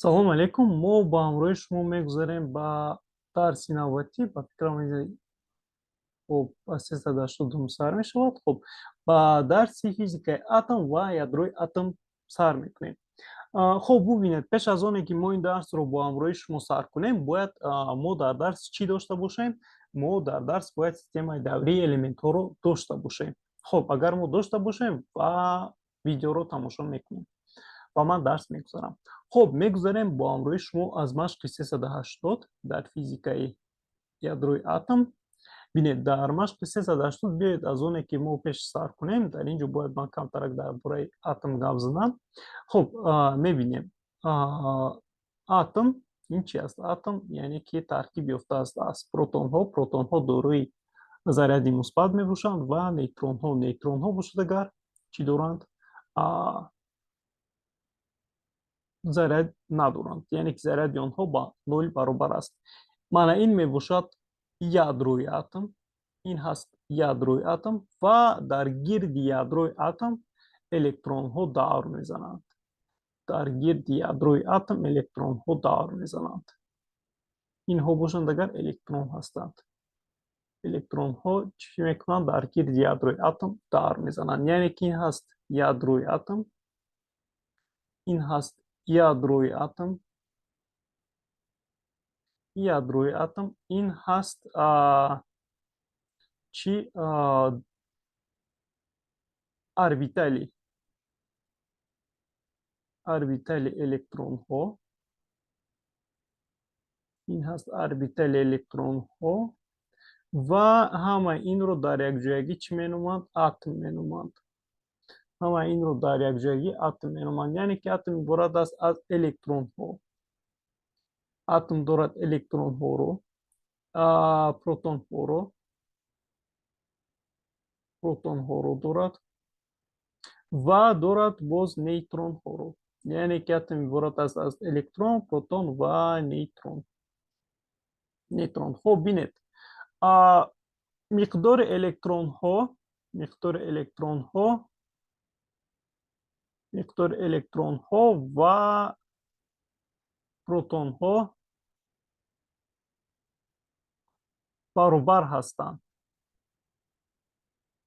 Салом алейкум. Мо ба ҳамроҳи шумо мегузарем ба дарси навбатӣ. Ба фикрам, хуб, аз 382 сар мешавад. Хуб, ба дарси физикаи атом ва ядрои атом сар мекунем. Хуб, бубинед, пеш аз оне ки мо ин дарсро бо ҳамроҳи шумо сар кунем, бояд мо дар дарс чӣ дошта бошем? Мо дар дарс бояд системаи даврии элементҳоро дошта бошем. Хуб, агар мо дошта бошем ва видеоро тамошо мекунем ва ман дарс мегузарам. Хуб, мегузарем бо ҳамроҳи шумо аз машқи 380 дар физикаи ядрои атом. Бинед, дар машқи 380, биёед, аз оне ки мо пеш сар кунем, дар ин ҷо бояд ман камтарак дар бораи атом гап занам. Хуб, мебинем, атом ин чи аст? Атом, яъне ки таркиб ёфтааст аз протонҳо. Протонҳо дорои заряди мусбат мебошанд ва нейтронҳо. Нейтронҳо бошад агар, чӣ доранд? Заряд надоранд, яъне ки заряди онҳо ба нол баробар аст. Мана ин мебошад ядрои атом, ин ҳаст ядрои атом ва дар гирди ядрои атом электронҳо давр мезананд. Дар гирди ядрои атом электронҳо давр мезананд. Инҳо бошанд агар, электрон ҳастанд. Электронҳо чӣ мекунанд? Дар гирди ядрои атом давр мезананд. Яъне ки ин ҳаст ядрои атом, ин ҳаст ядрои атом, ядрои атом, ин ҳаст чӣ? Орбитали электронҳо. Ин ҳаст орбитали электронҳо ва ҳамаи инро дар якҷоягӣ чӣ меноманд? Атом меноманд. Ҳамаи инро дар якҷоягӣ атом меноманд. Яъне ки атом иборат аст аз электронҳо. Атом дорад электронҳоро, протонҳоро, протонҳоро дорад ва дорад боз нейтронҳоро. Яъне ки атом иборат аст аз электрон, протон ва нейтрон. Хуб, бинед, миқдори электронҳо, миқдори электронҳо ва протонҳо баробар ҳастанд,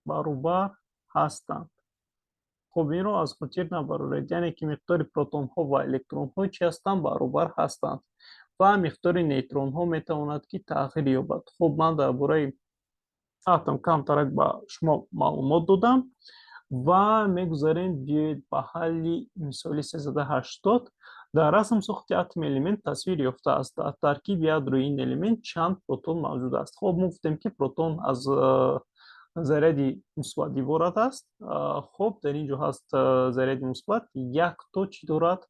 баробар ҳастанд. Хуб, инро аз хотир набароред. Яъне ки миқдори протонҳо ва электронҳо чӣ ҳастанд? Баробар ҳастанд ва миқдори нейтронҳо метавонад ки тағйир ёбад. Хуб, ман дар бораи атом камтарак ба шумо маълумот додам ва мегузарем, биёед, ба ҳалли мисоли 380. Дар расм сохти атоми элемент тасвир ёфтааст. Дар таркиби ядрои ин элемент чанд протон мавҷуд аст? Хуб, мо гуфтем, ки протон аз заряди мусбат иборат аст. Хуб, дар ин ҷо ҳаст заряди мусбат, якто чӣ дорад?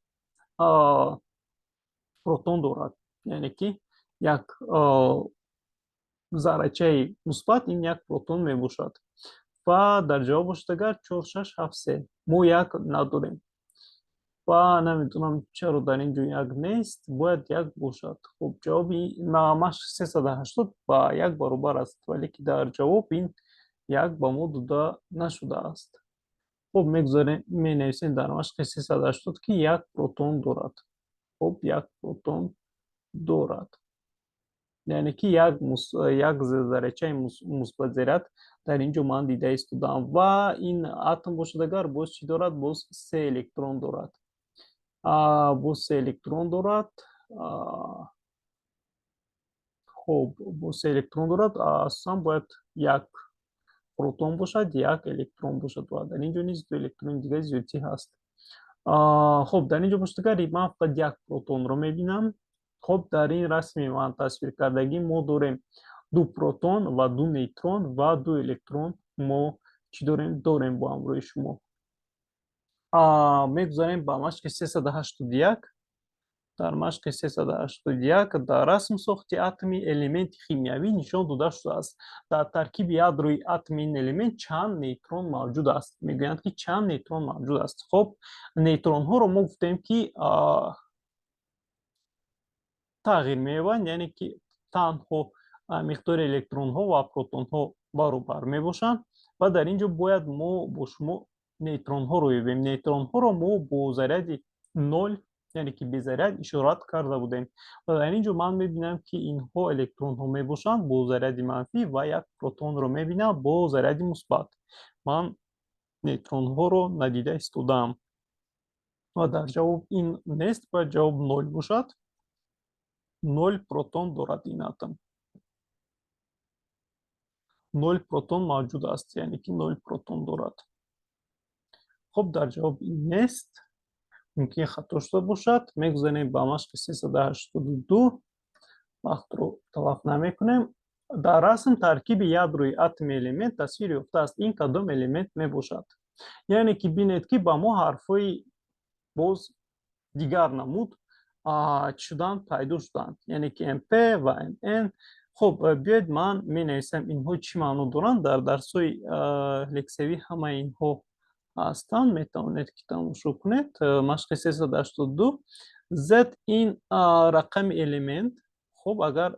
Протон дорад. Яъне ки як заррачаи мусбат ин як протон мебошад. Ва дар ҷавоб бошад агар чор, шаш, ҳафт, се. Мо як надорем ва намедонам, чаро дар ин ҷо як нест, бояд як бошад. Хуб, ҷавоби машқи 380 ба як баробар аст, вале ки дар ҷавоб ин як ба мо дода нашудааст. Хуб, мегузарем, менависем дар машқи 380, ки як протон дорад. Хуб, як протон дорад, яъне ки як заррачаи мусбатзаряд дар ин ҷо ман дида истодам. Ва ин атом бошад агар, боз чӣ дорад? Боз се электрон дорад, боз се электрон дорад. Хуб, боз се электрон дорад. Асосан бояд як протон бошад, як электрон бошад ва дар ин ҷо низ ду электрони дигари зиёдтӣ ҳаст. Хуб, дар ин ҷо бошад агар, ман фақат як протонро мебинам. Хуб, дар ин расми ман тасвиркардагӣ мо дорем ду протон ва ду нейтрон ва ду электрон. Мо чӣ дорем? Дорем бо ҳамроҳи шумо. Мегузарем ба машқи 381. Дар машқи 381 дар расм сохти атоми элементи химиявӣ нишон дода шудааст. Дар таркиби ядрои атоми ин элемент чанд нейтрон мавҷуд аст? Мегӯянд, ки чанд нейтрон мавҷуд аст. Хуб, нейтронҳоро мо гуфтем, ки тағйир меёбанд, яъне ки танҳо миқдори электронҳо ва протонҳо баробар мебошанд. Ва дар ин ҷо бояд мо бо шумо нейтронҳоро ёбем. Нейтронҳоро мо бо заряди нол Яъне ки безаряд ишорат карда будем. Ва дар ин ҷо ман мебинам, ки инҳо электронҳо мебошанд бо заряди манфӣ ва як протонро мебинам бо заряди мусбат. Ман нейтронҳоро надида истодаам. Ва дар ҷавоб ин нест, бояд ҷавоб ноль бошад. Ноль протон дорад ин атом. Ноль протон мавҷуд аст, яъне ки ноль протон дорад. Хуб, дар ҷавоб ин нест. Мумкин хато шуда бошад. Мегузарем ба машқи 382. Вақтро талаф намекунем. Дар расм таркиби ядрои атоми элемент тасвир ёфтааст. Ин кадом элемент мебошад? Яъне ки бинед, ки ба мо ҳарфҳои боз дигар намуд чӣ шуданд, пайдо шуданд, яъне ки МП ва МН. Хуб, биёед, ман менависам, инҳо чӣ маъно доранд. Дар дарсҳои лексиявӣ ҳамаи инҳо ҳастанд, метавонед ки тамошо кунед. Машқи 382. Z ин рақами элемент. Хуб, агар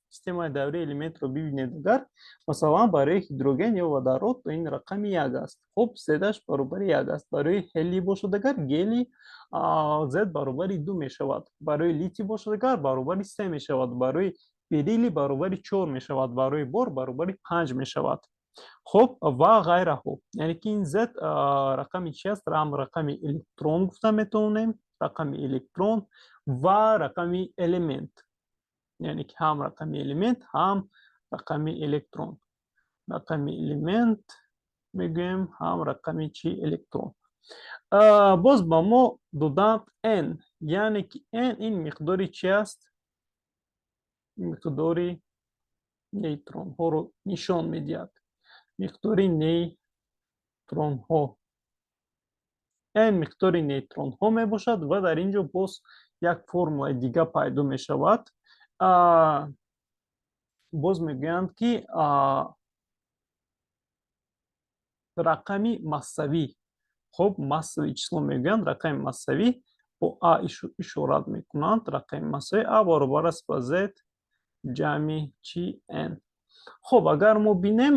системаи даврии элементро бибинед, агар масалан барои ҳидроген ё водород ин рақами як аст. Хуб, Z-аш баробари як аст. Барои ҳелий бошад агар, гелий, Z баробари ду мешавад. Барои литий бошад агар, баробари се мешавад. Барои бериллий баробари чор мешавад. Барои бор баробари панҷ мешавад. Хуб, ва ғайраҳо. Яъне ки ин Z рақами чи аст? Рақами электрон гуфта метавонем, рақами электрон ва рақами элемент, яъне ки ҳам рақами элемент, ҳам рақами электрон. Рақами элемент мегӯем, ҳам рақами чи? Электрон. Боз ба мо доданд n, яъне ки n ин миқдори чи аст? Миқдори нейтронҳоро нишон медиҳад. Миқдори нейтронҳо, n миқдори нейтронҳо мебошад. Ва дар ин ҷо боз як формулаи дига пайдо мешавад. Боз мегӯянд, ки рақами массавӣ. Хуб, массовое число мегӯянд, рақами массавӣ бо а ишорат мекунанд. Рақами массавӣ а баробар аст ба z ҷамъи чи? N. Хуб, агар мо бинем,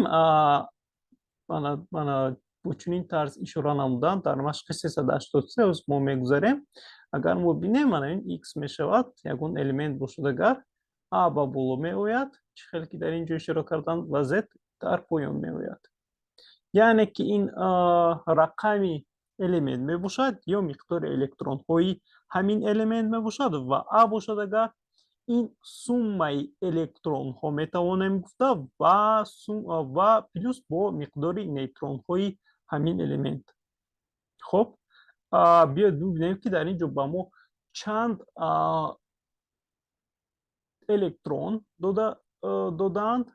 мана бо чунин тарз ишора намуданд дар машқи 383. Ҳоз мо мегузарем. Агар мо бинем, мана ин x мешавад, ягон элемент бошад агар, а ба боло меояд, чӣ хеле ки дар ин ҷо ишора карданд, ва z дар поён меояд. Яъне ки ин рақами элемент мебошад ё миқдори электронҳои ҳамин элемент мебошад. Ва а бошад агар, ин суммаи электронҳо метавонем гуфта ва плюс бо миқдори нейтронҳои ҳамин элемент. Хуб, биёед бибинем, ки дар ин ҷо ба мо чанд электрон додаанд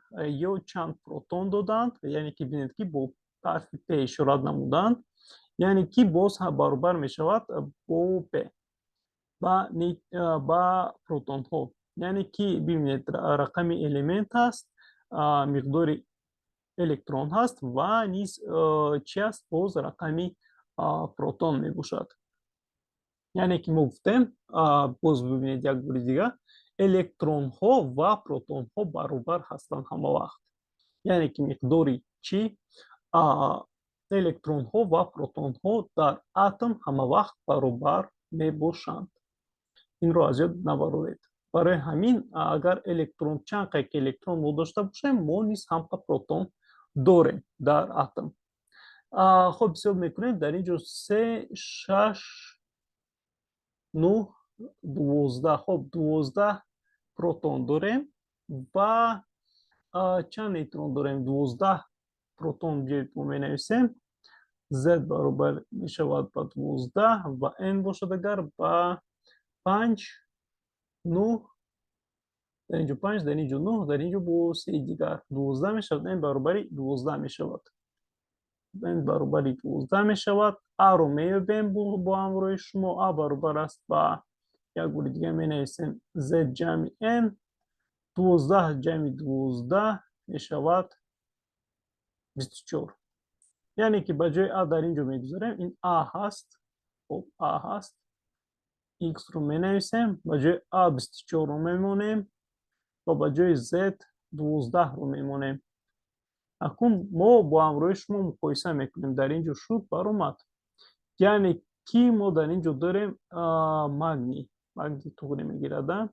ё чанд протон додаанд. Яъне ки бинед, ки бо ҳарфи п ишорат намуданд, яъне ки боз баробар мешавад бо п, ба протонҳо. Яъне ки бибинед, рақами элемент ҳаст, миқдори электрон ҳаст ва низ чи аст? Боз рақами протон мебошад. Яъне ки мо гуфтем, боз бибинед як бори дигар, электронҳо ва протонҳо баробар ҳастанд ҳама вақт. Яъне ки миқдори чӣ? Электронҳо ва протонҳо дар атом ҳама вақт баробар мебошанд. Инро аз ёд набароред. Барои ҳамин, агар электрон, чанд қай ки электрон мо дошта бошем, мо низ ҳамқа протон дорем дар атом. Хуб, ҳисоб мекунем. Дар ин ҷо се, шаш, нӯҳ, 12. Хуб, 12 протон дорем ва чанд нейтрон дорем? 12 протон. Биёед, мо менависем, z баробар мешавад ба 12 ва n бошад агар ба панҷ, нӯҳ. Дар ин ҷо панҷ, дар ин ҷо нӯҳ, дар ин ҷо бо сеи дигар 12 мешавад. N баробари 12 мешавад. N баробари 12 мешавад. А-ро меёбем бо ҳамроҳи шумо. А баробар аст ба, як бори дига менависем, z ҷамъи n. 12 ҷамъи 12 мешавад 24. Яъне ки ба ҷои а дар ин ҷо мегузорем, ин а ҳаст. Хуб, а ҳаст, x-ро менависем, ба ҷои а 24-ро мемонем ва ба ҷои z 12-ро мемонем. Акнун мо бо ҳамроҳи шумо муқоиса мекунем. Дар ин ҷо шуд, баромад, яъне Ки мо дар ин ҷо дорем магний. Магний туғри мегирад,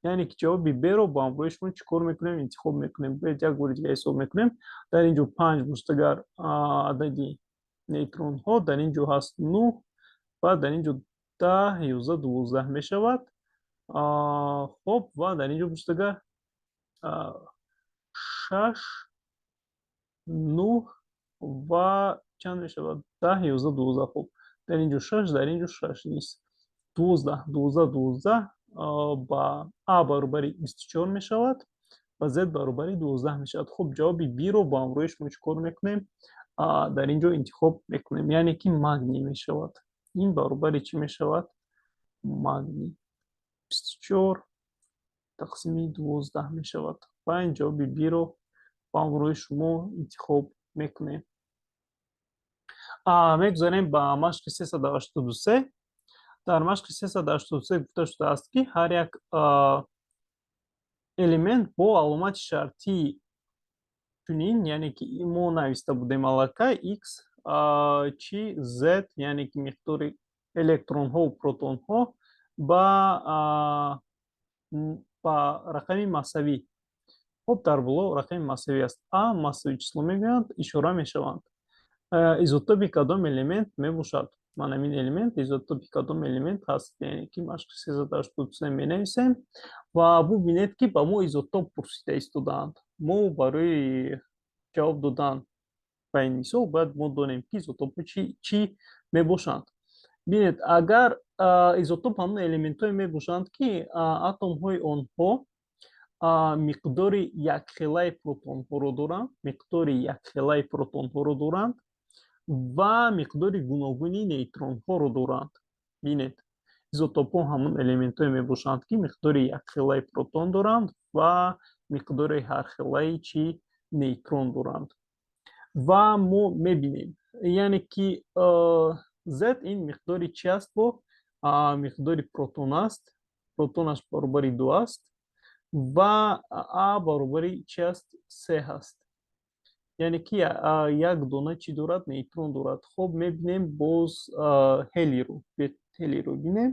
яъне ки ҷавоби Б-ро бо ҳамроҳи шумо чӣ кор мекунем? Интихоб мекунем. Биёед, як бори дига ҳисоб мекунем. Дар ин ҷо панҷ бошад агар адади нейтронҳо, дар ин ҷо ҳаст нӯҳ ва дар ин ҷо 10, 11, 12 мешавад. Хоб, ва дар ин ҷо бошад агар шаш, нӯҳ ва чанд мешавад? 10, 11, 12. Хоб, дар ин ҷо шаш, дар ин ҷо шаш низ, 12, 12, 12 ба А баробари 24 мешавад ва Z баробари 12 мешавад. Хуб, ҷавоби Б-ро бо ҳамроҳи шумо чӣ кор мекунем? Дар ин ҷо интихоб мекунем, яъне ки магний мешавад. Ин баробари чӣ мешавад? Магний 24 тақсими 12 мешавад ва ин ҷавоби Б-ро бо ҳамроҳи шумо интихоб мекунем. Мегузарем ба машқи 383. Дар машқи 383 гуфта шудааст, ки ҳар як элемент бо аломати шартии чунин, яъне ки мо нависта будем аллакай x чи z, яъне ки миқдори электронҳову протонҳо ба рақами массавӣ. Хуб, дар боло рақами массавӣ аст, а массовое число мегӯянд, ишора мешаванд. Изотопи кадом элемент мебошад? Ман ҳамин элемент изотопи кадом элемент ҳаст? Яъне ки машқи 383 менависем ва бубинед, ки ба мо изотоп пурсида истодаанд. Мо барои ҷавоб додан ба ин мисол бояд мо донем, ки изотопҳо чӣ мебошанд. Бинед, агар изотоп ҳамон элементҳое мебошанд, ки атомҳои онҳо миқдори якхелаи протонҳоро доранд, миқдори якхелаи протонҳоро доранд ва миқдори гуногуни нейтронҳоро доранд. Бинед, изотопҳо ҳамон элементҳое мебошанд, ки миқдори якхелаи протон доранд ва миқдори ҳархелаи чӣ? Нейтрон доранд. Ва мо мебинем, яъне ки z ин миқдори чи аст? Бо миқдори протон аст, протонаш баробари ду аст ва а баробари чи аст? Се ҳаст, яъне ки як дона чӣ дорад? Нейтрон дорад. Хоб, мебинем боз ҳелиро. Ҳелиро бинем.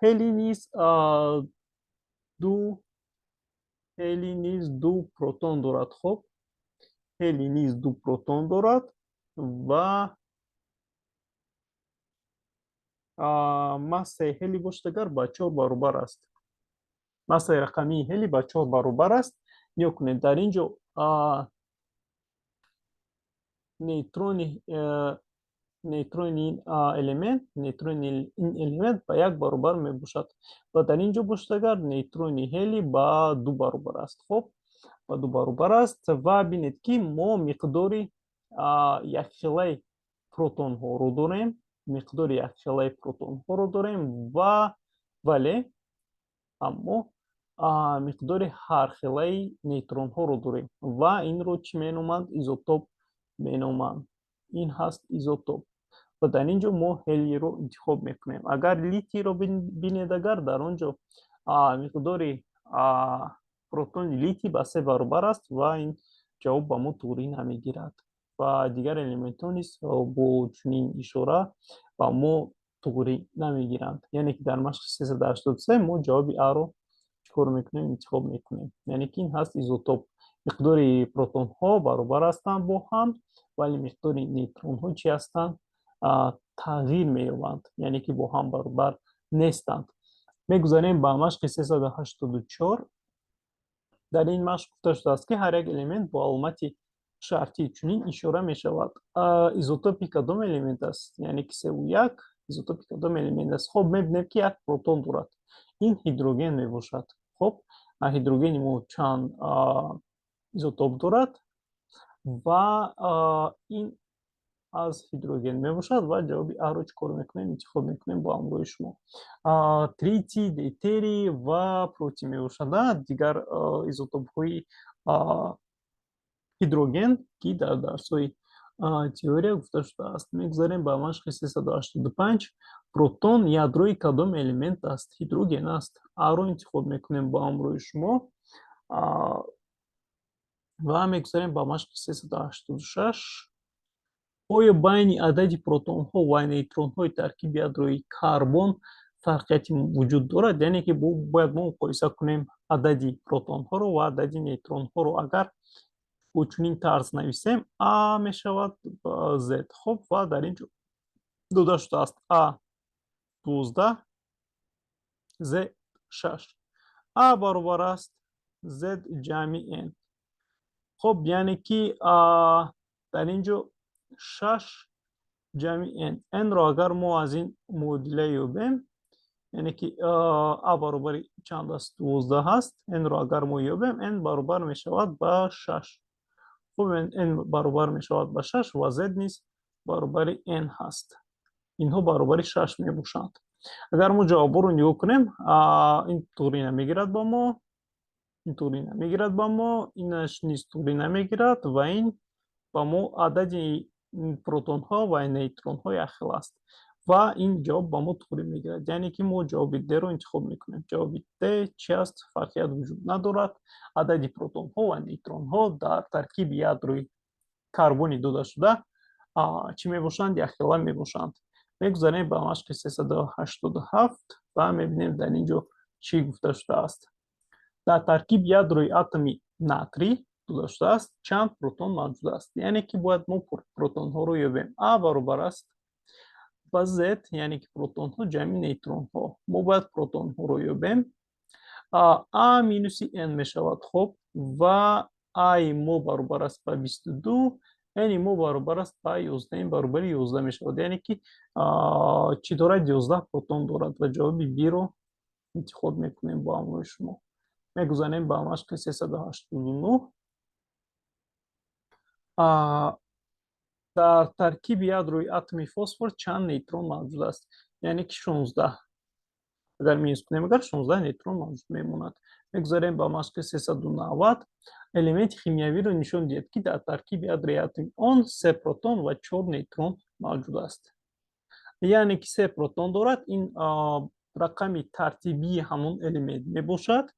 Ҳели низ ду протон дорад. Хоб, ҳели низ ду протон дорад ва массаи ҳели бошад агар ба чор баробар аст. Массаи рақамии ҳели ба чор баробар аст. Нигоҳ кунед, дар ин ҷо нейтрони ин элемент ба як баробар мебошад ва дар ин ҷо бошад агар нейтрони ҳели ба ду баробар аст. Хоб, ба ду баробар аст. Ва бинед, ки мо миқдори якхелаи протонҳоро дорем, миқдори якхелаи протонҳоро дорем ва вале аммо миқдори ҳархелаи нейтронҳоро дорем ва инро чӣ меноманд? Изотоп меноманд. Ин ҳаст изотоп ва дар ин ҷо мо ҳелиро интихоб мекунем. Агар литийро бинед агар, дар он ҷо миқдори протони литий ба се баробар аст ва ин ҷавоб ба мо туғрӣ намегирад ва дигар элементҳо низ бо чунин ишора ба мо туғрӣ намегиранд. Яъне ки дар машқи 383 мо ҷавоби аро чӣ кор мекунем? Интихоб мекунем. Яъне ки ин ҳаст изотоп: миқдори протонҳо баробар ҳастанд бо ҳам, вале миқдори нейтронҳо чӣ ҳастанд? Тағйир меёбанд, яъне ки бо ҳам баробар нестанд. Мегузарем ба машқи 384. Дар ин машқ гуфта шудааст, ки ҳар як элемент бо аломати шартии чунин ишора мешавад. Изотопи кадом элемент аст? Яъне ки севу як изотопи кадом элемент аст? Хоб, мебинем, ки як протон дорад, ин ҳидроген мебошад. Хоб, ҳидрогени мо чанд изотоп дорад ва ин аз ҳидроген мебошад ва ҷавоби аро чӣ кор мекунем? Интихоб мекунем бо ҳамроҳи шумо. Тритий, дейтерий ва протий мебошад, дигар изотопҳои ҳидроген, ки дар дарсҳои теория гуфта шудааст. Мегузарем ба машқи 385. Протон ядрои кадом элемент аст? Ҳидроген аст. Аро интихоб мекунем бо ҳамроҳи шумо ва мегузарем ба машқи 386. Оё байни адади протонҳо ва нейтронҳои таркиби ядрои карбон фарқияти вуҷуд дорад? Яъне ки бояд мо муқоиса кунем адади протонҳоро ва адади нейтронҳоро. Агар бо чунин тарз нависем, а мешавад з. Хуб, ва дар ин ҷо дода шудааст: а 12, з 6, а баробар аст з ҷамъи н. Хуб, яъне ки дар ин ҷо 6 ҷамъи н. Нро агар мо аз ин муодила ёбем, яъне ки а баробари чанд аст? 12 ҳаст. Нро агар мо ёбем, н баробар мешавад ба 6. Хуб, н баробар мешавад ба 6 ва з низ баробари н ҳаст. Инҳо баробари 6 мебошанд. Агар мо ҷавобҳоро нигоҳ кунем, ин туғри намегирад ба мо, ин туғри намегирад ба мо, инаш низ туғри намегирад ва ин ба мо адади протонҳо ва нейтронҳо якхел аст ва ин ҷавоб ба мо туғри мегирад. Яъне ки мо ҷавоби д-ро интихоб мекунем. Ҷавоби д чи аст? Фарқият вуҷуд надорад. Адади протонҳо ва нейтронҳо дар таркиби ядрои карбони додашуда чӣ мебошанд? Якхела мебошанд. Мегузарем ба машқи 387 ва мебинем, дар ин ҷо чӣ гуфта шудааст. Дар таркиби ядрои атоми натрий дода шудааст, чанд протон мавҷуд аст? Яъне ки бояд мо протонҳоро ёбем. А баробар аст ба з, яъне ки протонҳо ҷамъи нейтронҳо. Мо бояд протонҳоро ёбем. А минуси н мешавад. Хуб, ва аи мо баробар аст ба 22, ни мо баробар аст ба 11, ин баробари 11 мешавад. Яъне ки чӣ дорад? 11 протон дорад ва ҷавоби биро интихоб мекунем бо ҳамроҳи шумо. Мегузарем ба машқи 389. Дар таркиби ядрои атоми фосфор чанд нейтрон мавҷуд аст? Яъне ки 16. Агар минус кунем, агар 16 нейтрон мавҷуд мемонад. Мегузарем ба машқи 390. Элементи химиявиро нишон диҳед, ки дар таркиби ядрои атоми он се протон ва чор нейтрон мавҷуд аст. Яъне ки се протон дорад, ин рақами тартибии ҳамон элемент мебошад.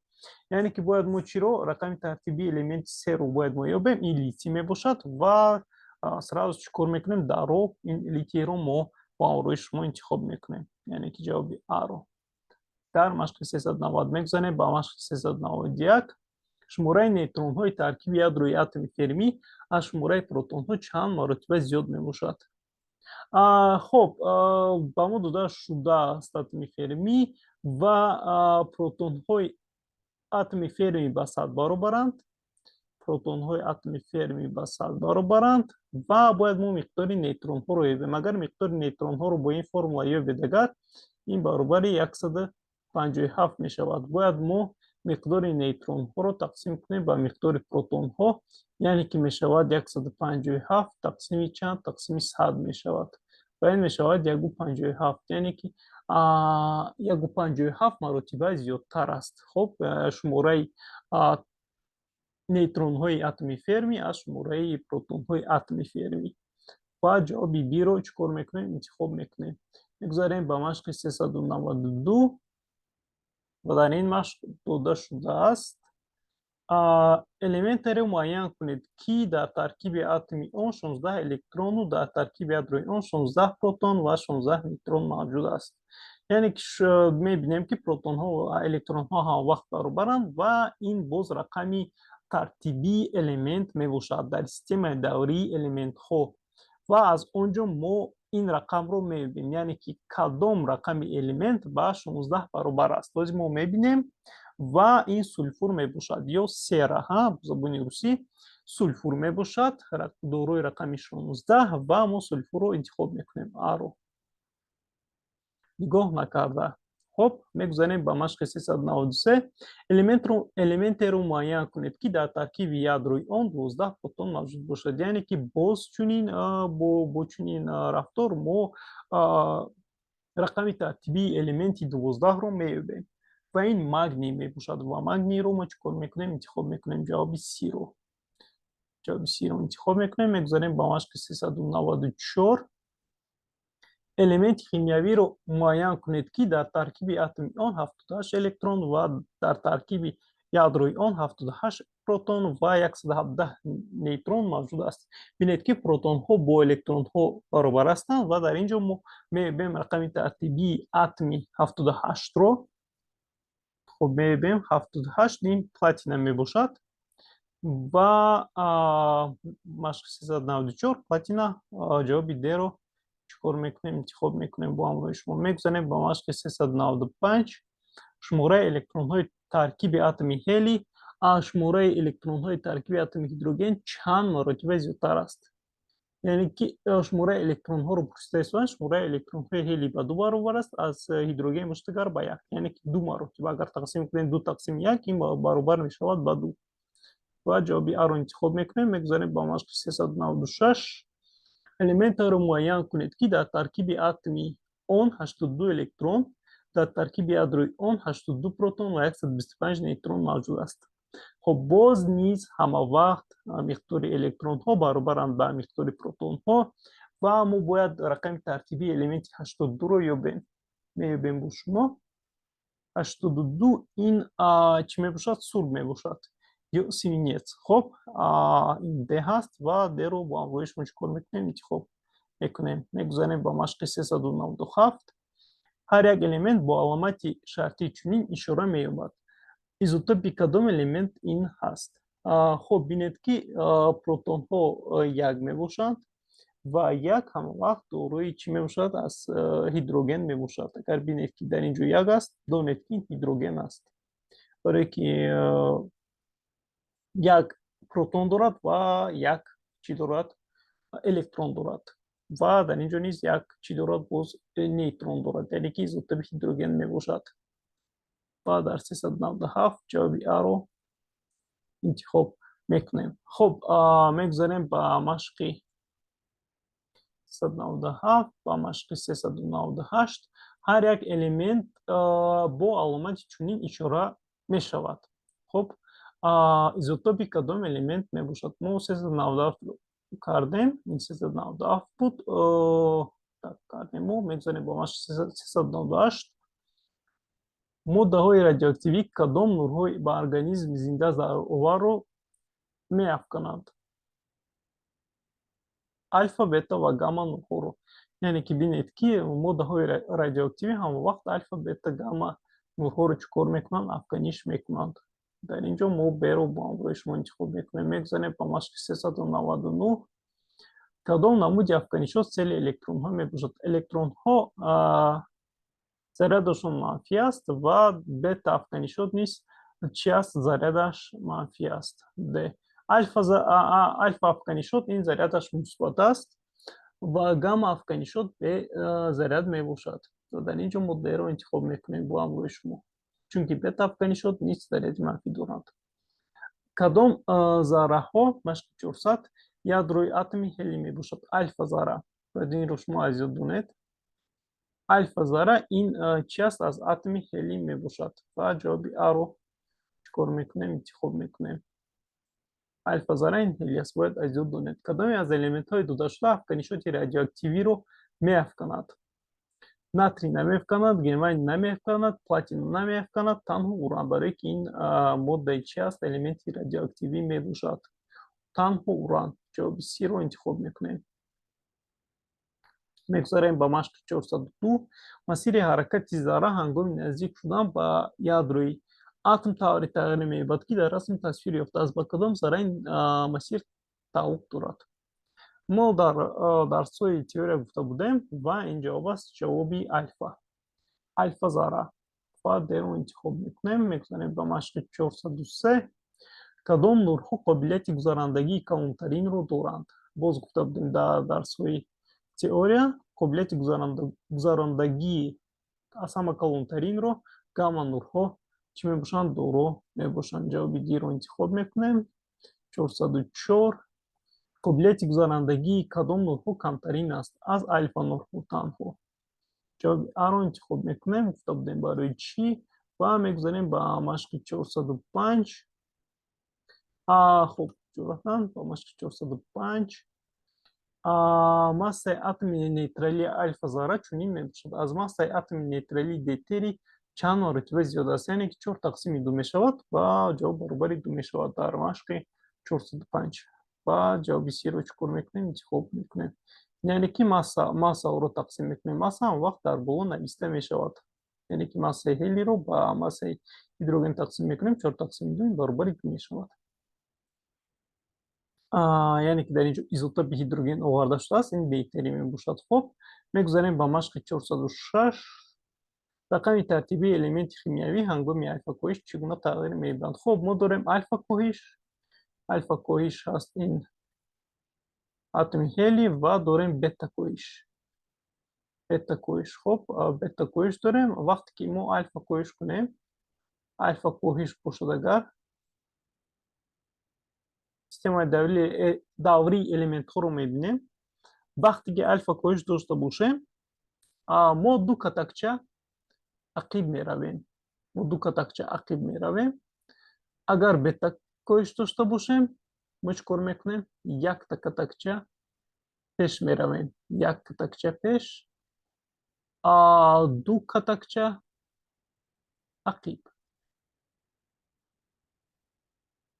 Яъне ки бояд мо чиро, рақами тартибии элементи серо бояд мо ёбем. Ин литий мебошад ва сразу чӣ кор мекунем? Дарро ин литийро мо бо ҳамроҳи шумо интихоб мекунем, яъне ки ҷавоби аро. Дар машқи 390 мегузарем ба машқи 391. Шумораи нейтронҳои таркиби ядрои атоми фермӣ аз шумораи протонҳо чанд маротиба зиёд мебошад? Хуб, ба мо дода шудааст атоми фермӣ ва протонҳои атоми фермӣ ба 100 баробаранд. Протонҳои атоми фермӣ ба 100 баробаранд ва бояд мо миқдори нейтронҳоро ёбем. Агар миқдори нейтронҳоро бо ин формула ёбед, агар ин баробари 157 мешавад. Бояд мо миқдори нейтронҳоро тақсим кунем ба миқдори протонҳо, яъне ки мешавад 157 тақсими чанд? Тақсими 100 мешавад ва ин мешавад 1,57, яъне ки 1,57 маротиба зиёдтар аст, хуб, шумораи нейтронҳои атоми фермӣ аз шумораи протонҳои атоми фермӣ. Ва ҷавоби биро чӣ кор мекунем? Интихоб мекунем. Мегузарем ба машқи 392 ва дар ин машқ дода шудааст: элементеро муайян кунед, ки дар таркиби атоми он 16 электрону дар таркиби ядрои он 16 протон ва 16 нейтрон мавҷуд аст. Яъне ки мебинем, ки протонҳо ва электронҳо ҳамавақт баробаранд ва ин боз рақами тартибии элемент мебошад дар системаи даврии элементҳо. Ва аз он ҷо мо ин рақамро мебинем, яъне ки кадом рақами элемент ба 16 баробар аст, боз мо мебинем ва ин сулфур мебошад ё сера, ҳа, забони русӣ сулфур мебошад, дорои рақами 16 ва мо сулфурро интихоб мекунем, аро нигоҳ накарда. Хуб, мегузарем ба машқи 393. Элементеро муайян кунед, ки дар таркиби ядрои он 12 протон мавҷуд бошад. Яъне ки боз чунин бо чунин рафтор мо рақами тартибии элементи 12-ро меёбем ва ин магний мебошад. Ва магнийро мо чӣ кор мекунем? Интихоб мекунем ҷавоби сиро. Ҷавоби сиро интихоб мекунем. Мегузарем ба машқи 394. Элементи химиявиро муайян кунед, ки дар таркиби атоми он 78 электрон ва дар таркиби Ядрои он 78 протон ва 117 нейтрон мавҷуд аст. Бинед, ки протонҳо бо электронҳо баробар ҳастанд, ва дар ин ҷо мо мебинем рақами тартибии атоми 78-ро. Хуб, мебинем, 78 ин платина мебошад. Ва машқи 394 платина, ҷавоби Д-ро чӣ кор мекунем? Интихоб мекунем бо ҳамроҳи шумо. Мегузарем ба машқи 395. Шумораи электронҳои таркиби атоми ҳелий аз шумораи электронҳои таркиби атоми ҳидроген чанд маротиба зиёдтар аст? Яъне ки шумораи электронҳоро пурсида истодан. Шумораи электронҳои ҳелий ба ду баробар аст аз ҳидроген бошад агар ба як, яъне ки ду маротиба агар тақсим кунем, ду тақсими як, ин баробар мешавад ба ду, ва ҷавоби А-ро интихоб мекунем. Мегузарем ба машқи 396. Элементро муайян кунед, ки дар таркиби атоми он 82 электрон, дар таркиби ядрои он 82 протон ва 125 нейтрон мавҷуд аст. Хоб, боз низ ҳама вақт миқдори электронҳо баробаранд ба миқдори протонҳо, ва мо бояд рақами тартибии элементи 82-ро ёбем. Меёбем бо шумо. 82 ин чӣ мебошад? Сурб мебошад ё свинец. Хоб, ин Д ҳаст, ва Д-ро бо ҳамроҳи шумо чӣ кор мекунем? Интихоб мекунем. Мегузарем ба машқи 397. Ҳар як элемент бо аломати шартии чунин ишора меёбад. Изотопи кадом элемент ин ҳаст? Хоб, бинед, ки протонҳо як мебошанд, ва як ҳама вақт дорои чӣ мебошад? Аз ҳидроген мебошад. Агар бинед, ки дар ин ҷо як аст, донед, ки ин ҳидроген аст, барое ки як протон дорад ва як чӣ дорад? Электрон дорад. Ва дар ин ҷо низ як чӣ дорад? Боз нейтрон дорад, яъне ки изотопи ҳидроген мебошад. Ва дар 397 ҷавоби А-ро интихоб мекунем. Хуб, мегузарем ба машқи 397, ба машқи 398. Ҳар як элемент бо аломати чунин ишора мешавад. Хуб, изотопи кадом элемент мебошад? Мо 397 кардем, ин 397 буд, кардем. Мо мегузарем ба машқи 398. Моддаҳои радиоактивӣ кадом нурҳои ба организми зинда зарароварро меафкананд? Алфа, бета ва гамма нурҳоро. Яъне ки бинед, ки моддаҳои радиоактивӣ ҳамавақт алфа, бета, гамма нурҳоро чӣ кор мекунанд? Афканиш мекунанд. Дар ин ҷо мо Б-ро бо ҳамроҳи шумо интихоб мекунем. Мегузарем ба машқи 399. Кадом намуди афканишҳо сели электронҳо мебошад? Электронҳо зарядашон манфӣ аст, ва бета афканишот низ чӣ аст? Зарядаш манфӣ аст, д. Альфа афканишот ин зарядаш мусбат аст, ва гамма афканишот бе заряд мебошад. Дар ин ҷо мо Д-ро интихоб мекунем бо ҳамроҳи шумо, чунки бета афканишот низ заряди манфӣ доранд. Кадом зарраҳо, машқи 400, ядрои атоми ҳелий мебошад? Альфа зарра. Бояд инро шумо аз ёд донед. Альфа зарра ин чи аст? Аз атоми ҳелий мебошад, ва ҷавоби А-ро чӣ кор мекунем? Интихоб мекунем. Альфа зарра ин ҳелий аст, бояд аз ёд донед. Кадоме аз элементҳои додашуда афканишоти радиоактивиро меафканад? Натрий намеафканад, германий намеафканад, платина намеафканад, танҳо уран, барое ки ин моддаи чи аст? Элементи радиоактивӣ мебошад. Танҳо уран, ҷавоби С-ро интихоб мекунем. Мегузарем ба машқи 402. Масири ҳаракати зарра ҳангоми наздик шудан ба ядрои атом тавре тағйир меёбад, ки дар расм тасвир ёфтааст. Ба кадом зарра ин масир тааллуқ дорад? Мо дар дарсҳои теория гуфта будем, ва ин ҷавоб аст, ҷавоби альфа, альфа зарра, ва Д-ро интихоб мекунем. Мегузарем ба машқи 403. Кадом нурҳо қобилияти гузарандагии калонтаринро доранд? Боз гуфта будем дар дарсҳои теория, қобилияти гузарандагии аз ҳама калонтаринро гамма нурҳо чӣ мебошанд? Доро мебошанд. Ҷавоби Д-ро интихоб мекунем. 404. Қобилияти гузарандагии кадом нурҳо камтарин аст? Аз альфа нурҳо танҳо. Ҷавоби А-ро интихоб мекунем, гуфта будем барои чӣ. Ва мегузарем ба машқи 405. Хуб, ҷуръатан ба машқи 405. Массаи атоми нейтралии альфа зарра чунин мебошад: аз массаи атоми нейтралии дейтерий Чанд маротиба зиёд аст, яъне ки чор тақсими ду мешавад ва ҷавоб баробари ду мешавад дар машқи 405. Ва ҷавоби C-ро чӣ кор мекунем? Интихоб мекунем. Яъне ки массаро тақсим мекунем. Масса ҳам вақт дар боло нависта мешавад. Яъне ки массаи ҳелиро ба массаи гидроген тақсим мекунем, чор тақсими ду баробари ду мешавад. Яъне ки дар ин ҷо изотопи ҳидроген оварда шудааст, ин беҳтарин мебошад. Хуб, мегузарем ба машқи 406. Рақами тартибии элементи химиявӣ ҳангоми алфа-коҳиш чӣ гуна тағйир меёбанд? Хуб, мо дорем алфа-коҳиш. Алфа-коҳиш ҳаст ин атоми ҳелий ва дорем бета-коҳиш. Бета-коҳиш. Хуб, бета-коҳиш дорем. Вақте ки мо алфа-коҳиш кунем, алфа-коҳиш бошад агар, системаи даврии элементҳоро мебинем. Вақте ки алфа-коҳиш дошта бошем, мо ду катакча ақиб меравем. Мо ду катакча ақиб меравем. Агар бета-коҳиш дошта бошем, мо чӣ кор мекунем? Якта катакча пеш меравем. Як катакча пеш, ду катакча ақиб.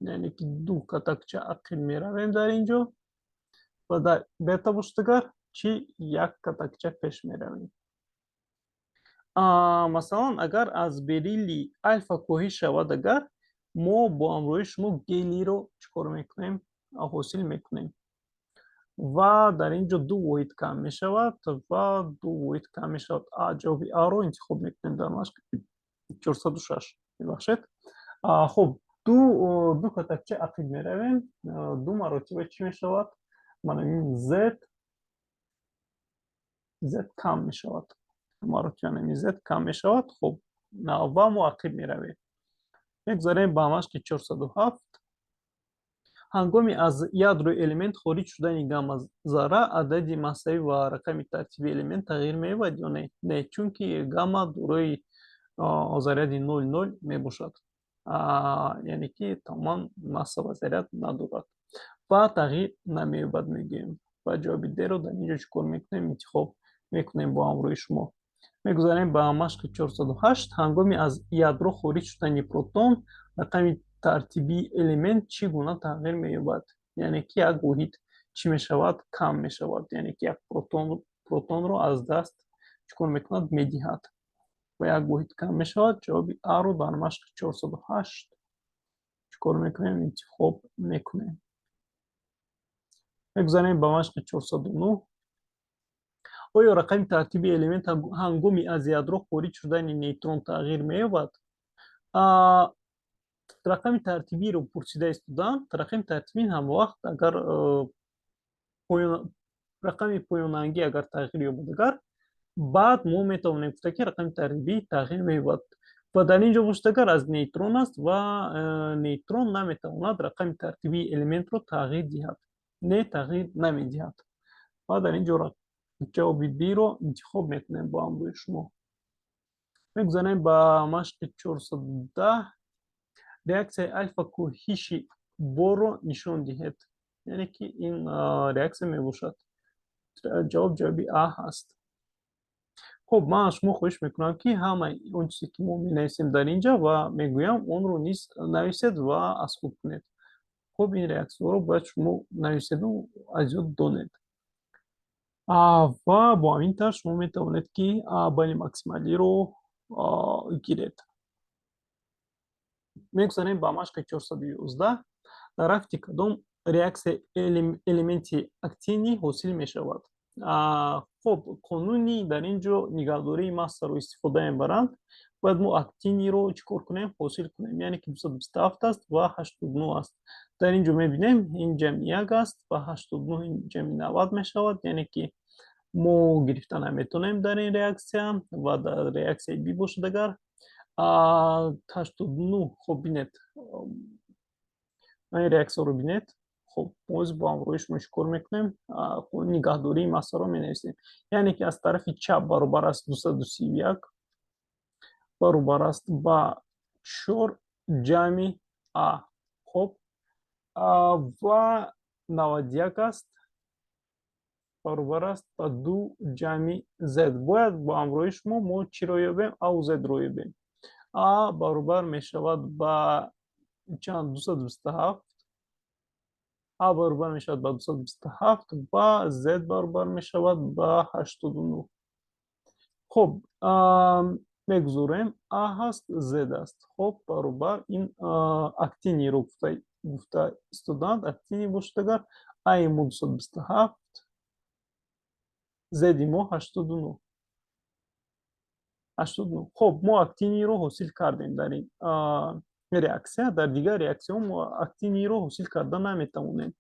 Яъне ки ду катакча ақиб меравем дар ин ҷо ва дар бета бошад агар, чӣ, як катакча пеш меравем. Масалан, агар аз бериллий алфа коҳиш шавад агар, мо бо ҳамроҳии шумо гелийро чӣ кор мекунем? Ҳосил мекунем. Ва дар ин ҷо ду воҳид кам мешавад ва ду воҳид кам мешавад. Ҷавоби А-ро интихоб мекунем дар машқи 406. Мебахшед. Хуб, ду катакча ақиб меравем. Ду маротиба чӣ мешавад? Мана ин Z кам мешавад. Маротиба ин Z кам мешавад. Хуб, ва мо ақиб меравем. Мегузарем ба машқи 407. Ҳангоми аз ядрои элемент хориҷ шудани гамма-зарра адади массавӣ ва рақами тартибии элемент тағйир меёбад ё не? Не, чунки гамма дорои заряди нол нол мебошад. Яъне ки тамоман масса ва заряд надорад ва тағйир намеёбад мегӯем. Ва ҷавоби D-ро дар ин ҷо чӣ кор мекунем? Интихоб мекунем бо ҳамроҳии шумо. Мегузарем ба машқи 408. Ҳангоми аз ядро хориҷ шудани протон рақами тартибии элемент чӣ гуна тағйир меёбад? Яъне ки як воҳид чӣ мешавад? Кам мешавад. Яъне ки як протонро аз даст чӣ кор мекунад? Медиҳад. Ва як воҳид кам мешавад. Ҷавоби А-ро дар машқи 408 чӣ кор мекунем? Интихоб мекунем. Мегузарем ба машқи 409. Оё рақами тартибии элемент ҳангоми аз ядро хориҷ шудани нейтрон тағйир меёбад? Рақами тартибиро пурсида истодаанд. Рақами тартибӣ ҳамавақт агар рақами поёнангӣ агар тағйир ёбад агар, баъд мо метавонем гуфта ки рақами тартибӣ тағйир меёбад. Ва дар ин ҷо бошад агар аз нейтрон аст ва нейтрон наметавонад рақами тартибии элементро тағйир диҳад. Не, тағйир намедиҳад. Ва дар ин ҷо ҷавоби B-ро интихоб мекунем бо ҳамроҳии шумо. Мегузарем ба машқи 410. Реаксияи алфа-коҳиши борро нишон диҳед. Яъне ки ин реаксия мебошад. Ҷавоб ҷавоби А ҳаст. Хуб, ман аз шумо хоҳиш мекунам ки ҳамаи он чизе ки мо менависем дар ин ҷа ва мегӯям, онро низ нависед ва аз худ кунед. Хуб, ин реаксияҳоро бояд шумо нависеду аз ёд донед. Ва бо ҳамин тавр шумо метавонед ки балли максималиро гиред. Мегузарем ба машқи 411. Дар рафти кадом реаксия элементи актинӣ ҳосил мешавад? Хуб, қонуни дар ин ҷо нигаҳдории массаро истифода мебаранд. Бояд мо актиниро чӣ кор кунем? Ҳосил кунем. Яъне ки 227 аст ва 89 аст. Дар ин ҷо мебинем, ин ҷамъи як аст ва 89 ин ҷамъи 90 мешавад. Яъне ки мо гирифта наметавонем дар ин реаксия. Ва дар реаксияи B бошад агар 89. Хуб, бинед, ин реаксияро бинед. Хуб, боз бо ҳамроҳии шумо чӣ кор мекунем? Нигаҳдории массаро менависем. Яъне ки аз тарафи чап баробар аст 231 баробар аст ба чор ҷамъи А. Хуб, ва 91 аст. Баробар аст ба ду ҷамъи z. Бояд бо ҳамроҳи шумо мо чиро ёбем? Аву z-ро ёбем. А баробар мешавад ба чанд? 227. А баробар мешавад ба 227 ва z баробар мешавад ба 89. Хуб, мегузорем. А ҳаст, z аст. Хуб, баробар ин актиниро гуфта истоданд. Актини бошад агар, аи мо 227, зеди мо 89. 89. Хуб, мо актиниро ҳосил кардем дар ин реаксия. Дар дигар реаксияҳо мо актиниро ҳосил карда наметавонем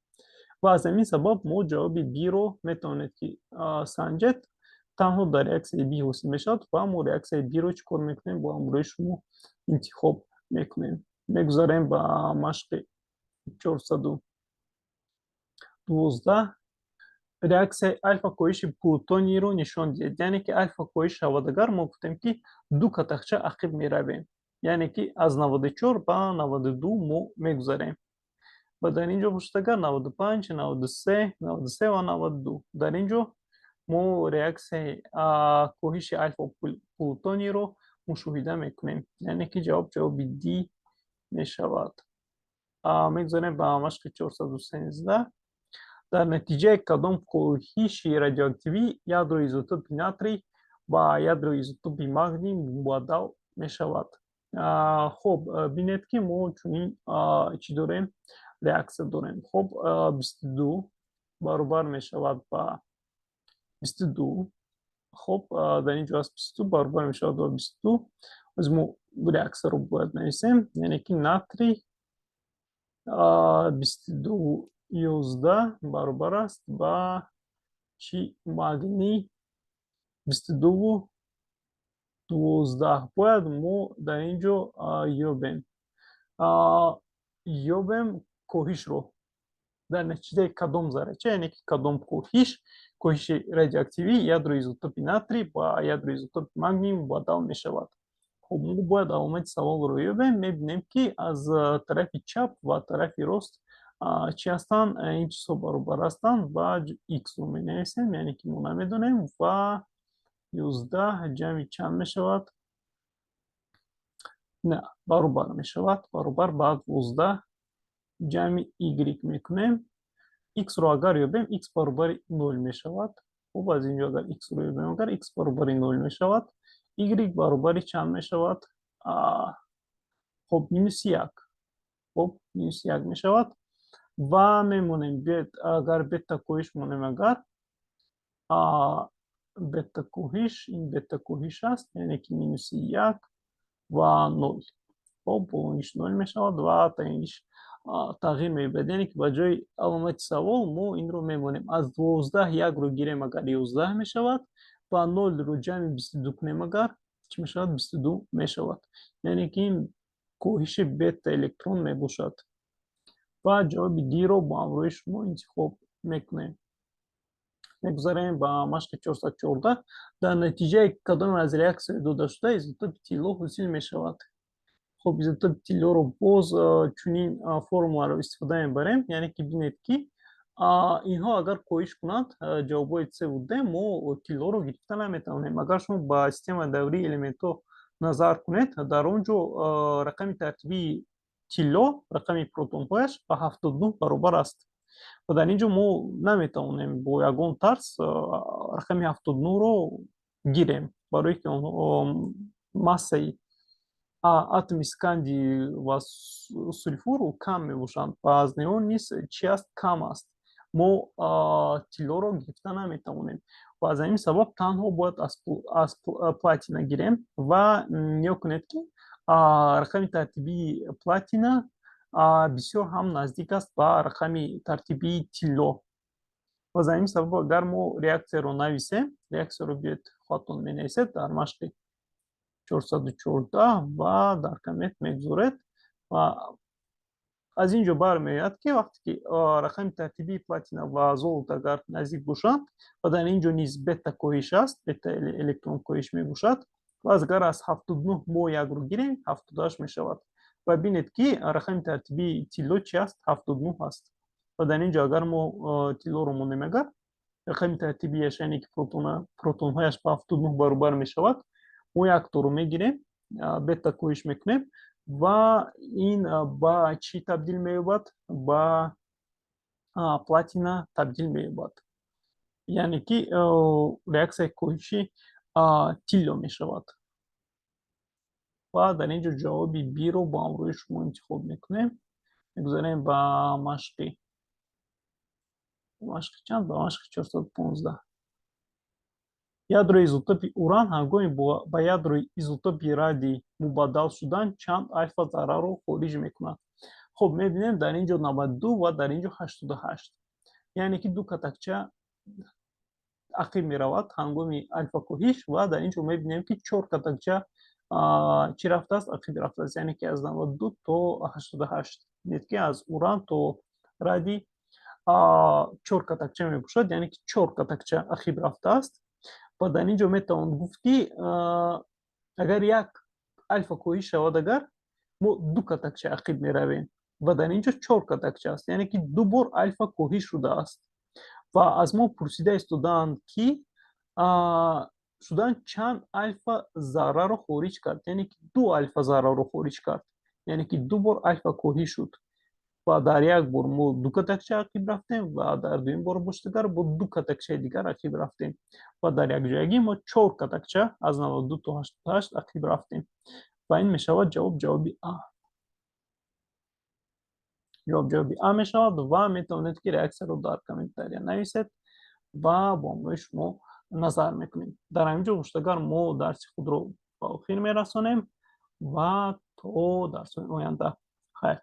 ва аз ҳамин сабаб мо ҷавоби B-ро метавонед ки санҷед. Танҳо дар реаксияи B ҳосил мешавад ва мо реаксияи B-ро чӣ кор мекунем? Бо ҳамроҳи шумо интихоб мекунем. Мегузарем ба машқи 412. Реаксияи алфа коҳиши плутонийро нишон диҳед. Яъне ки алфа коҳиш шавад агар, мо гуфтем, ки ду катахча ақиб меравем, яъне ки аз 94 ба 92 мо мегузарем. Ва дар ин ҷо бошад агар, 95, 93, 93 ва 92. Дар ин ҷо мо реаксияи коҳиши алфа плутонийро мушоҳида мекунем, яъне ки ҷавоб ҷавоби D мешавад. Мегузарем ба машқи 413. Дар натиҷаи кадом коҳиши радиоактивӣ ядрои изотопи натрий ба ядрои изотопи магний мубаддал мешавад? Хуб, бинед, ки мо чунин чӣ дорем, реаксия дорем. Хуб, 22 баробар мешавад ба 22. Хуб, дар ин ҷо аст, 22 баробар мешавад ба 22. Оз мо реаксияро бояд нависем, яъне ки натрий 22 11 баробар аст ба чӣ? Магний 22 12. Бояд мо дар ин ҷо ёбем коҳишро, дар натиҷаи кадом заррача, яъне ки кадом коҳиш, коҳиши радиоактивӣ ядрои изотопи натрий ба ядрои изотопи магний мубаддал мешавад. Хуб, мо бояд аломати саволро ёбем. Мебинем, ки аз тарафи чап ва тарафи рост чӣ ҳастанд? Ин чизҳо баробар ҳастанд ва х-ро менависем, яъне ки мо намедонем, ва 11 ҷамъи чанд мешавад? Не, баробар мешавад, баробар ба 12 ҷамъи y мекунем. Х-ро агар ёбем, х баробари нол мешавад. Хуб, аз ин ҷо агар х-ро ёбем, агар х баробари нол мешавад, y баробари чанд мешавад? Хуб, минуси як. Хуб, минуси як мешавад ва мемонем. Биёед, агар бета коҳиш монем, агар бета коҳиш, ин бета коҳиш аст, яъне ки минуси як ва нол. Хуб, болоиш нол мешавад ва таиниш тағйир меёбад, яъне ки ба ҷои аломати савол мо инро мемонем. Аз 12 якро гирем агар, 11 мешавад ва нолро ҷамъи 22 кунем агар, чӣ мешавад? 22 мешавад, яъне ки ин коҳиши бета электрон мебошад ва ҷавоби D-ро бо ҳамроҳи шумо интихоб мекунем. Мегузарем ба машқи 414. Дар натиҷаи кадоме аз реаксияи додашуда изотопи тилло ҳосил мешавад? Хуб, изотопи тиллоро боз чунин формуларо истифода мебарем, яъне ки бинед, ки инҳо агар коҳиш кунанд, ҷавобҳои C ва D, мо тиллоро гирифта наметавонем. Агар шумо ба системаи даврии элементҳо назар кунед, дар он ҷо рақами тартибии тилло, рақами протонҳояш ба 79 баробар аст ва дар ин ҷо мо наметавонем бо ягон тарз рақами 79-ро гирем, барое ки массаи атоми скандий ва сулфур кам мебошанд ва аз неон низ чи аст? Кам аст. Мо тиллоро гирифта наметавонем ва аз ҳамин сабаб танҳо бояд аз платина гирем. Ва нигоҳ кунед, ки рақами тартибии платина бисёр ҳам наздик аст ба рақами тартибии тилло. Ва аз ҳамин сабаб агар мо реаксияро нависем, реаксияро биёед, худатон менависед дар машқи 414 ва дар коммент мегузоред. Ва аз ин ҷо бармеояд, ки вақте ки рақами тартибии платина ва золото агар наздик бошанд ва дар ин ҷо низ бета коҳиш аст, бета электрон коҳиш мебошад, ва агар аз 79 мо якро гирем, 78 мешавад. Ва бинед, ки рақами тартибии тилло чи аст? 79 аст. Ва дар ин ҷо агар мо тиллоро монем агар Рақами тартибияш, яъне ки протонҳояш ба 79 баробар мешавад, мо якторо мегирем, бета коҳиш мекунем ва ин ба чӣ табдил меёбад? Ба платина табдил меёбад, яъне ки реаксияи коҳиши тилло мешавад. Ва дар ин ҷо ҷавоби Б-ро бо ҳамроҳи шумо интихоб мекунем. Мегузарем ба машқи чанд? Ба машқи 415. Ядрои изотопи уран ҳангоми ба ядрои изотопи радий мубаддал шудан чанд альфа зарраро хориҷ мекунад? Хуб, мебинем, дар ин ҷо 92 ва дар ин ҷо 88, яъне ки ду катакча ақиб меравад ҳангоми альфа коҳиш. Ва дар ин ҷо мебинем, ки чор катакча чӣ рафтааст? Ақиб рафтааст, яъне ки аз 92 то 88. Дид, ки аз уран то радий чор катакча мебошад, яъне ки чор катакча ақиб рафтааст. Ва дар ин ҷо метавон гуфт, ки агар як альфа коҳиш шавад, агар мо ду катакча ақиб меравем, ва дар ин ҷо чор катакча аст, яъне ки ду бор альфа коҳиш шудааст. Ва аз мо пурсида истодаанд, ки шудан чанд альфа зарраро хориҷ кард, яъне ки ду альфа зарраро хориҷ кард, яъне ки ду бор альфа коҳиш шуд. Ва дар як бор мо ду катакча ақиб рафтем ва дар дуюм бор бошад агар, бо ду катакчаи дигар ақиб рафтем ва дар якҷоягӣ мо чор катакча аз 92 то 88 ақиб рафтем. Ва ин мешавад ҷавоб, ҷавоби А. Ҷавоб ҷавоби А мешавад. Ва метавонед, ки реаксияро дар комментария нависед ва бо ҳамроҳи шумо назар мекунем. Дар ҳамин ҷо бошад агар, мо дарси худро ба охир мерасонем ва то дарсҳои оянда хайр.